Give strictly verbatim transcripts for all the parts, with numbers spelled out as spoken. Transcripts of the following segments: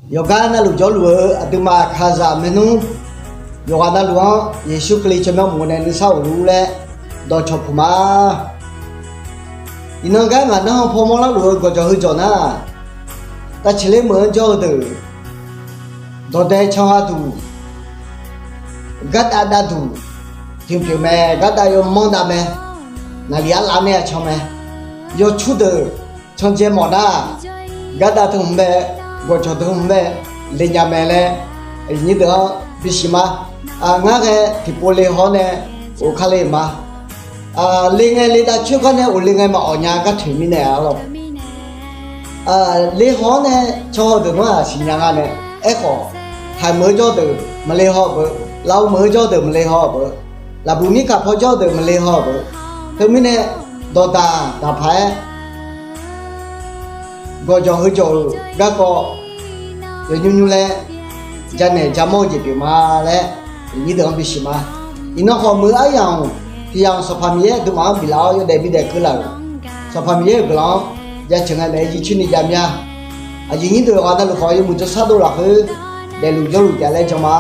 Yawqgar navluf jawrluf-eu aqduimaf kalizaq maernmr, yawqghaq navluf-anr Yeqsur Kali tsawrmyanr mq-eu nae nuisar of luf-ur laer dawqcawq puq ma. Iqnan gar ngaq narhaq paw mawrlar luf-eu gawqjawq heujawq nar, tavceqler meuq-anr jawr-eu deuq, dawqdae can gha duq, gardav dav duq, tiqpyeuf mae, gardav yawmanr dav mae, naqliq arlav nae-a can mae, yawcur deuq candzae mawf nar, gardav teu hmq mae, gawqjawq teu hmq mae, le nya mae laer, aqyuif nyir deuq-anr bisiq ma. Ngar ghae tiqpov le haw-awr nae of kale ma. Le ngae le dav coer gar nae of le ngae maqawf nya gar toeq mirnae-a lawr. Le haw-awr nae can haw deuq nar-aq siqnya nga nae, aerkhawf, haiq meuq-eu jawr deuq maqle haw-eu beu, lafov meuq-eu jawr deuq maqle haw-eu beu, laqbuq mirkaq paw jawr deuq maqle haw-eu beu, teumirnae dawqdaq daq paq-aer gawqjawq heujawq-euq garkawv yawnymr nymr laer janaeq jamawr-eu jeq pyeuf ma laer, aqyuif nyir deuq-anr bisiq ma. Iqnan khawf meuq-eu aryamq-anr, tiq yamq Sanqpaq Miqyaer aqduimaf-anr biflaf-awr yawdaef bidaef keuvlaf-euq, Sanqpaq Miqyaer-euq guiqlanq-anr jaceuq ngae maeq-aer jircoer ni jav mir-a. Aqyuif nyir deuq yawqghaq navluf khawf yawmuiq jawrshar dov lafkhoer daefluf jawrluf taef-a laer jan ma.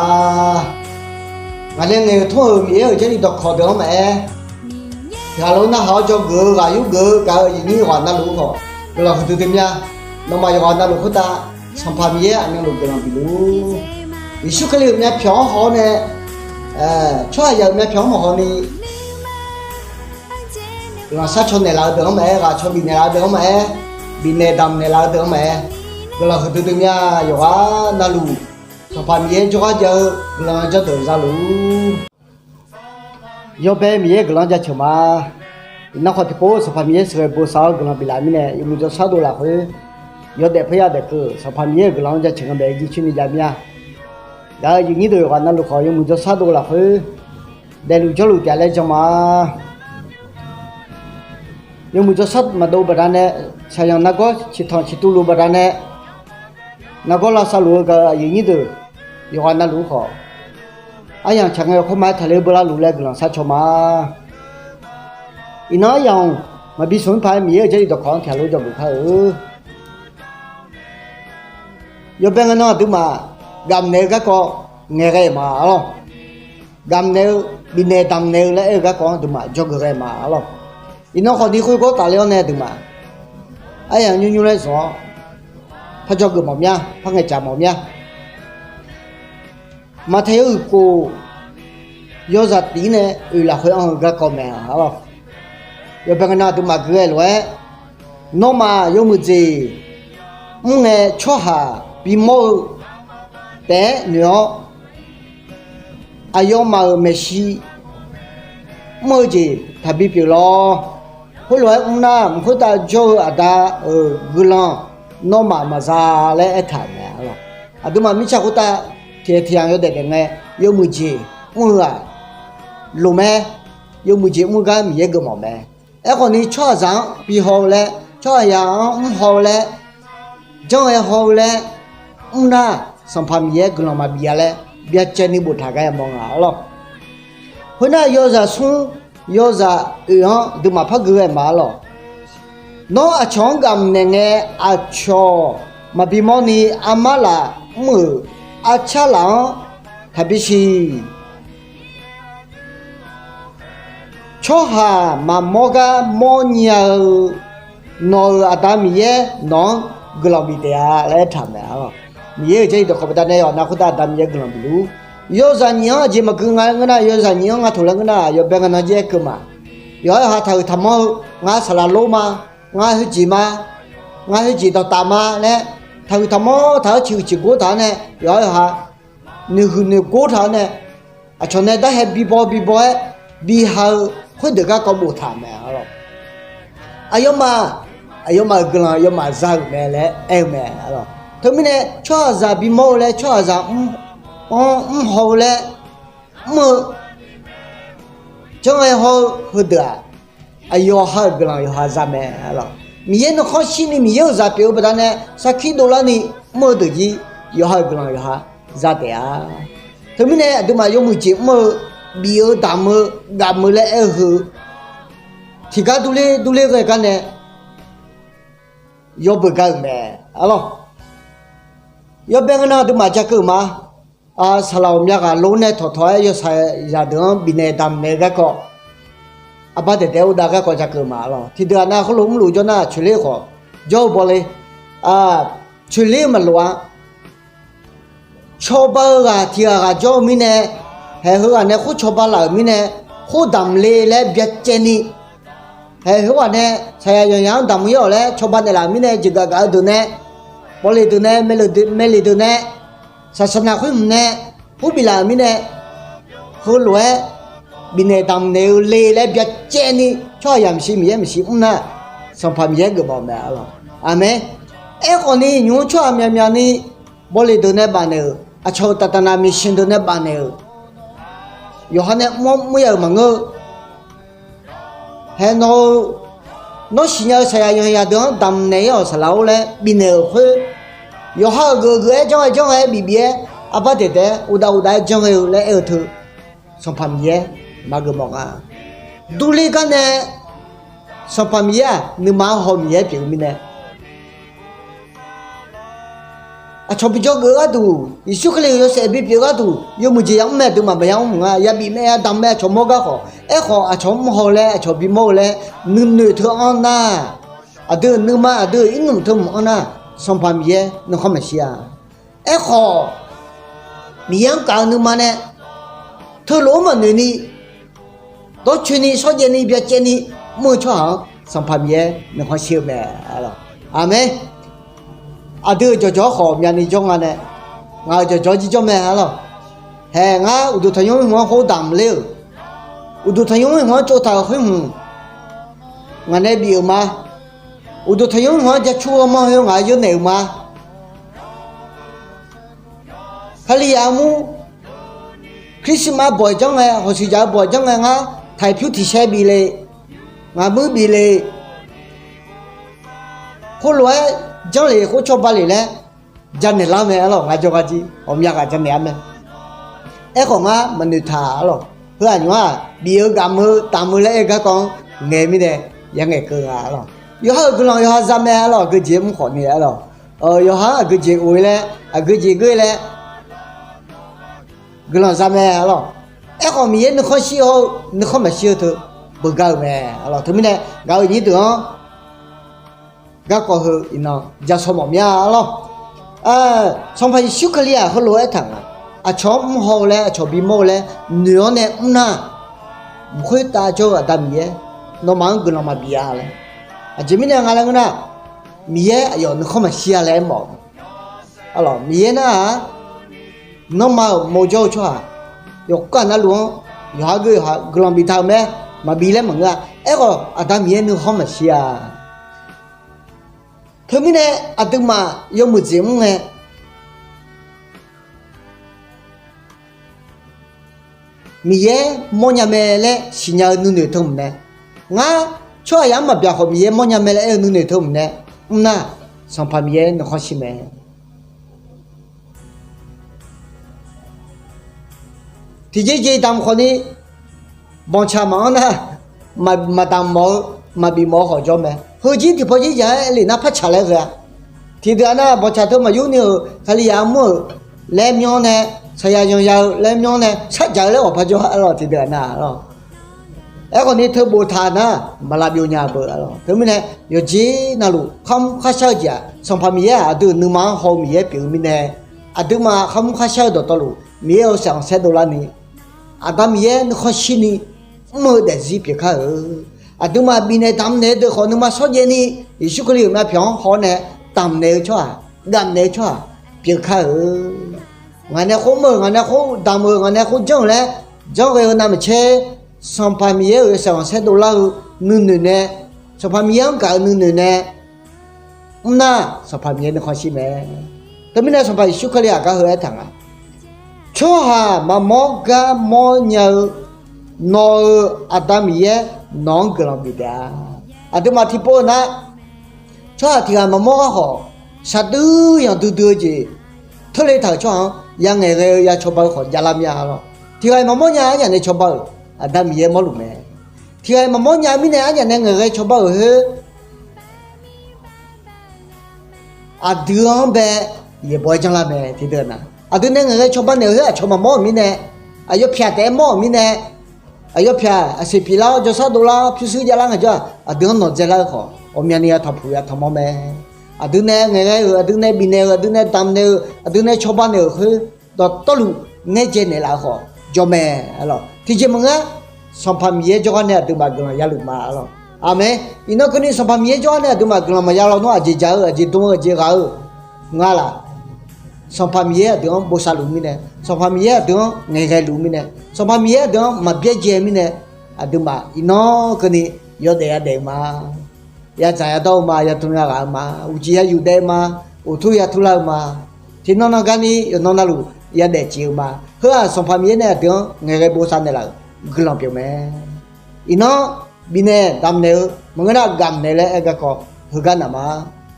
Ngaq nae ngaeq-euq tmr-euq Miqyaer-euq Jarlif dawqkawq deuq-anr maqaer, tiqghaq lof narhaq-awr dzawgeuf-eu ghaq yurgeuf-eu gaq-euq aqyuif nyir yawqghaq navluf-eu khawf guiqlanq huiqdui dui mir-a. Nawmaf yawqghaq navluf khoertav Sanqpaq Miqyaer aqmyanluf guiqlanq bifluf-ur. Yeqsur Kali-euq myavpyawq-anr haw-awr nae, tsawrhaqzaq-euq myavpyawq-anr maqhaw ni, guiqlanq sharcaw naeqlaf-eu deuq-anr maqaer, ghaq caw bifnaeq laf-eu deuq-anr maqaer, bifnaeq damq naeqlaf-eu deuq-anr maqaer, guiqlanq huiqdui dui mir-a. Yawqghaq navluf Sanqpaq Miqyaer jawrgar jav-eu guiqlanq janrdeuq za luf-ur. Yawbae Miqyaer-euq guiqlanq-anr jaceuq ma. Iqnan khawf tiqpov Sanqpaq Miqyaer sheuqghae bosav-awr guiqlanq biflaf mirnae yawmuiq jawrshar dov lafkhoer yawdaef paerya daefkeuv Sanqpaq Miqyaer-euq guiqlanq-anr jaceuq ngae maeq-aer jircoer ni jav mir-a. Gaq-euq aqyuif nyir deuq yawqghaq navluf khawf yawmuiq jawrshar dov lafkhoer daefluf jawrluf taef-a laer jan ma. Yawmuiq jawrshar maqdov baqdanae, shaqzanq nargawr ciqtanq ciqtuv luf baqdanae, nargawr lavsav luf-eu gaq-euq aqyuif nyir deuq yawqghaq navluf-eu khawf, aryamq tsaq ngae yawkawr ma-aer taqler beular luf laer guiqlanq sharcaw ma. Iqnan aryamq maqbi smq mr paq-aer Miqyaer-euq Jarlif dawqkawq-anr tiqghaq lof dzawgeuf kar-eu. Yawbae ngae nan aqduimaf gamq naeq-eu garkawv ngaeqghae ma-a lawr. Gamq naeq-eu, bifnaeq damq naeq-eu laer aer-eu garkawv-anr aqduimaf dzawgeuf ghae ma-a lawr. Iqnan khawf ni khoergawr tafler-awr nae aqduimaf aryamq nymr nymr laer zanq-awr par dzawgeuf mawf mir-a, par ngaeqcaf mawf mir-a. Maqtaeq yawhuiq khof yawzaq tif-ir nae oeq lafkhoer anr-eu garkawv mae-a lawr. Yawbae ngae nan aqduimaf gui-aer lof-aer, nawmaf yawmuiq jeq mr ngae tsawrhaq bimawr-eu taef-aer noeq-awr, aqyawfmaf-euq maeqshi mr-eu jeq taqbi pyeuf lawr. Khoerlof-aer mr nar, mq khoertav jawr-eu Aqda-euq guiqlanq nawmaf maqza laer aertaq-euq mae-a lawr. Aqduimaf mirtsaq khoertav tiqghaq tiqyamq yawdaef daef ngae, yawmuiq jeq mr-eu-aq, loq mae. Yawmuiq jeq mr-eu gar Miqyaer geufmawf mae. Aerkhawf ni tsawrhaqzaq-anr bihaw-eu laer, tsawrhaqzaq-anr mrhaw-eu laer, janr-aer haw-eu laer mr nar, Sanqpaq Miqyaer guiqlanq maqbif-a laer byacaevni boftaq gar yamawr nga-a lawr. Khoernar, yawzaq smr yawzaq oeq-anr aqduimaf par gui ghae ma-a lawr. Nawr aqcawq-anr gamq naeq ngae, aqcawq maqbi mawrni armar laf mr-euq arcar laf-anr taqbi siq. Tsawrhaq maqmawr gar mawrnya-eu nawq-euq Aqda Miqyaer nawq-anr guiqlanq bif taef-a laer aertaq mae-a lawr. Miqyaer-euq Jarlif dawqkawq baqdanae yawqha navluf khoertav Aqda Miqyaer guiqlanq bif luf-ur. Yawzaq nyiq-anr aqjeq maqgui nga ngeur nar, yawzaq nyiq-anr nga toq laer ngeur nar, yawbae ngae nan jaer keuv ma. Yawqha yawqha taqhuiq taqmawr-eu, ngar saqlaq lor ma, ngar khoerjeq ma, ngar khoerjeq dawqtaf ma laer, taqhuiq taqmawr taq-awr ciqhuiq ciqgor taq-awr nae, yawqha yawqha noeqhuiq noeqgor taq-awr nae, aqcawq nae darhae bibaw bibaw-aer biha-eu khoerdeuq garkawv boftaq mae-a lawr. Aqyawfmaf, aqyawfmaf-euq guiqlanq aqyawfmaf za-euq mae laer aer-eu mae-a lawr. Teumirnae tsawrhaqzaq bimawr-eu laer, tsawrhaqzaq mr-anr mrhaw-eu laer mr-eu, janr-aer haw-eu heudeuq-aq, aqyawf ha-euq guiqlanq yawqha za mae-a lawr. Miqyaer nuikhanr shirni Miqyaer-euq zaq pyeuf-eu baqdanae sarkir dovlarni mr-eu deuq jir yawqha-euq guiqlanq yawqha za taef-a. Teumirnae aqduimaf yawmuiq jeq mr-eu, bif-eu damq-eu, gamq-eu laer aer-eu heu, tiqgar durler durler ghae gar nae yawbeuq gar-euq mae-a lawr. Yawbae ngeur nar aqduimaf ja keuv-eu ma. Saqlaq ghawqmya ghaq lor nae tawqtawq-aer yawshaq zaqdeuq-anr bifnaeq damqnaeq-eu garkawv, aqbar daeqdaeq-aer urdav garkawv ja keuv-eu ma lawq. Tiqdeuq-aq nar khoerlof mrluf jawr nar coeqler khawf jawr-eu bawle, coeqler-eu maqlof-a. Cawba-eu ghaq tiq ghaq ghaq jawr-eu mirnae, haeq heughaq nae khoer cawba laf-euq mirnae, khoer damq le laer byacaevni, haeq heughaq nae saqyaq yanqyaq-anr damq-ir-awq laer cawba naeqlaf-euq mirnae, jeqgaf gaf-eu deuq nae, bawle deuq nae, maeqle deuq nae, saqsaqnaq khoer hmq nae, khoer biflaf-euq mirnae, heulof-aer bifnaeq damqnaeq-eu le laer byacaevni tsawrhaq yamq maqsiq Miqyaer maqsiq mr nar, Sanqpaq Miqyaer geufmawf mae lawq. Aqmeq. Aerkhawfni nymq-mr tsawrhaq myaqmyaq ni, bawle deuq nae bafnaeq-euq, aqcawq-euq taqtaqnaq miqshiq deuq nae bafnaeq-euq, yawqha nae mr-awr mr ya-euq maqngeur-eu, haeq nawq-eu, nawr siqnya-eu saqyaq yanqyaq deuq-anr damqnaeq-ir-awq saqlaq-or laer bifnaeq-euq khoer, yawqha-euq geuf geuf-aer janr ghae janr ghae-aer bif bif-aer, arbar daeqdaeq-aer uvdav uvdav-aer janr ghae-eu laer aer-eu teu, Sanqpaq Miqyaer maqgeufmawf nga. Durler gar nae Sanqpaq Miqyaer-aq nuima-anr haw Miqyaer pyeuf-eu mirnae, aqcawq bi jawrgeuf-eu gharduq, Yeqsur Kali-euq yawshaef bipyeuf-eu gharduq yawmuiq jeq yamr mae, aqduimaf maqya mr mq nga. Yabif mae, yadamq mae, aqcawq mawr gar khawf. Aerkhawf aqcawq mr haw laer, aqcawq binoer-eu laer nuinoeq teu anr nar, aqdui-euq nuima, aqdui-euq irnmq teu mq anr nar, Sanqpaq Miqyaer nuikhanr maqshir-a. Aerkhawf, Miqyaer-anr gaq-eu nuima nae teulof-anr maqnoeq ni, dawrcoeni shawrjaev ni byacaevni mr-eu tsawrhaq-anr Sanqpaq Miqyaer nuikhanr shir-eu mae. Aqmeq. Aqdui-euq jawqjawq-anr khawf myavni jawr nga nae, ngaq-euq jawqjawq-anr jirjawr mae arlawq. Haeq ngar uqduq tanqnymr hmq-anr khoer damq ler-euq, uqduq tanqnymr hmq-anr tsovtaq-euq khoer hmq ngaq nae bif-euq ma. Uqduq tanqnymr hmq-anr jacur-eu manr heu ngaq-anr yawnaeq-euq ma. Kalizaq armur, Christmas bawq janr ngae, hawq siqjaq-eu bawq janr ngae, ngar taqpyur tiqsaer bif le, ngaqmuir bif le, khoerlof-aer janr le khoer cawba le laer janaeq lar mae arlawq. Ngar jawrgar jir ghawqmya ghaq janaeq-ar mae. Aerkhawf ngar maqnoeq taq arlawq. Heu aqnymr-aq bif-eu gaf-eu damq-eu laer aer-eu garkawv-anr ngaeq mirnae, ya ngaeq keuv nga arlawq. Yawqha-euq guiqlanq yawqha za mae arlawq. Aqgeujeq mr khawf ni arlawq. Yawqha-anr aqgeujeq of-eu laer, aqgeujeq geur-eu laer guiqlanq za mae arlawq. Aerkhawf Miqyaer nuikhanr shir hawr-eu nuikhanr maqshir-eu teu beugar-euq mae arlawq. Teumirnae gaq-euq nyir deuq-anr garkawv heu iqnan ja shaw mawf mya arlawq. Sanqpaq Yeqsur Kali-aq heulof-aer aertaq nga. Aqcawq-anr mr haw-eu laer, aqcawq bimawr-eu laer noeq-awr nae mr nar, mq khoertav jawr-eu Aqda Miqyaer nawmaf-anr guiqlanq maqbif-a laer. Aqjeq mirnae nga laer ngeur nar, Miqyaer aqyawf nuikhanr maqshir-a laer aermawf-eu arlawq. Miqyaer nar-aq, nanrma-euq mawr jawr-eu tsawrhaq yawqghaq navluf-anr yawqha geu yawqha guiqlanq biftaq-euq mae. Maqbi laer maqngeur-a. Aerkhawf Aqda Miqyaer nuikhanr maqshir-a. Teumirnae aqduimaf yawmuiq jeq mr ngae, Miqyaer mawrnya mae laer siqnya-eu nuinoeq teu mq nae, ngar tsawrhaqzaq-anr maqbyaq khawf Miqyaer mawrnya mae laer aer-eu nuinoeq teu mq nae mr nar, Sanqpaq Miqyaer nuikhanr shir mae. Tiqjeq jeq damq khawf ni, banqtsaq maqanr nar, maqdamq mawf-eu, maqbif mawf-eu khawf jawr mae. Heujir tiqpaw jir jaq-aer aerlef nar par tsaq laer ghae-a. Tiqdeuq-aq nar, banqtsaq teu maqyur ni-euq Kalizaq armur-euq laer myanr nae, saqyaq yanqya-eu laer myanr nae, sardzaq-eu laer ghawqpar jawr arlawq. Tiqdeuq-aq nar arlawq. Aerkhawf ni teu boftaq nar, maqlav byov nya beu arlawq. Teumirnae yawqjeq navluf kharmr kharshar-eu jeq-aq, Sanqpaq Miqyaer-aq aqdui-euq nuima-anr haw-eu Miqyaer pyeuf-eu mirnae, aqduimaf kharmr kharshar-eu dawqtawvluf Miqyaer-euq saeqghanq saerdov larni, Aqda Miqyaer nuikhanr shirni mr-eu daefzir pyeuf kar-euq. Aqduimaf bifnaeq damqnaeq-eu deuq khawf, nuima shawrjaev ni Yeqsur Kali-euq myavpyawq-anr haw-awr nae damqnaeq-eu tsawrhaq, gavnaeq-eu tsawrhaq pyeuf kar-euq. Ngaq nae khoer mr-euq, ngaq nae khoer damq-euq, ngaq nae khoer janr-euq laer janrghae-eu navmaqtser, Sanqpaq Miqyaer-euq saeqghanq saerdov lar-eu nuinoeq nae, Sanqpaq Miqyaer-anr gaq-eu nuinoeq nae mr nar, Sanqpaq Miqyaer nuikhanr shir mae. Teumirnae Sanqpaq Yeqsur Kali-aq gar heu aertaq nga. Tsawrhaq maqmawr gar mawrnya-eu nawq-euq Aqda Miqyaer nawq-anr guiqlanq bif taef-a. Aqduimaf tiqpov-eu nar, tsawrhaq tiq ghaq maqmawr gar khawf, shaqdui yanq duidui-eu jeq teurle taq-euq tsawrhaq-anr ya ngaeqghae-eu ya cawba-eu khawf javlar mya lawq. Tiq ghaq-iq maqmawr nya arnyaf nae cawba-euq Aqda Miqyaer mawrluf mae. Tiq ghaq-iq maqmawr nya mirnae arnyaf nae ngaeqghae cawba-euq khoer, aqdui-anr bae yaeqbawq-aer janrlar mae tiqdeuq nar. Aqdui nae ngaeqghae cawba naeq-euq khoer aqcawq maqmawr-euq mirnae, aqyawf pyaq taef-aer mawr-euq mirnae, aqyawf pyaq aqseq piqlar-awr jawrshar dovlar-awr pyurshuir javlar ngaejawr-aq, aqdui-anr nawq dzaelar-eu khawf, ghawqmyani ya tanqpuq ya tanqmawr mae. Aqdui nae ngaeqghae-euq, aqdui nae bifnaeq-euq, aqdui nae damqnaeq-euq, aqdui nae cawba naeq-euq khoer dawqtawvluf ngaer dzae naeqlaf-eu khawf jawr mae. Arlawq, tiqjeq maqngeur-a, Sanqpaq Miqyaer jawrgar nae aqduimaf guiqlanq yaluf ma. Arlawq, aqmeq. Iqnan keuvni Sanqpaq Miqyaer jawrgar nae aqduimaf guiqlanq maqya lawnmr, aqjeq jaq-eu, aqjeq dm-eu, aqjeq ghaq-eu nga laq. Sanqpaq Miqyaer aqdui-anr bosav luf mirnae, Sanqpaq Miqyaer aqdui-anr ngaeqghae luf mirnae, Sanqpaq Miqyaer aqdui-anr maqbyaerdzae mirnae, aqduimaf iqnan keuvni yawdaef yadaef-eu ma. Yadzaq yadawr-eu ma, yadm yaghaq-eu ma, uqcif yayuf daef-eu ma, uqtur yatur lar-eu ma. Tiqnan nan garni yawqnan navluf yadaef cif-eu ma. Heu-aq Sanqpaq Miqyaer nae aqdui-anr ngaeqghae bosav naeqlaf-euq guiqlanq pyeuf mae. Iqnan bifnaeq damqnaeq-eu maqngeur nar, gamq naeq laer aer garkawv heugar naq ma.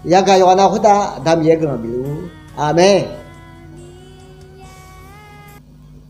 Yagaq yawqghaq nav khoertav Aqda Miqyaer guiqlanq bifluf-ur. Aqmeq.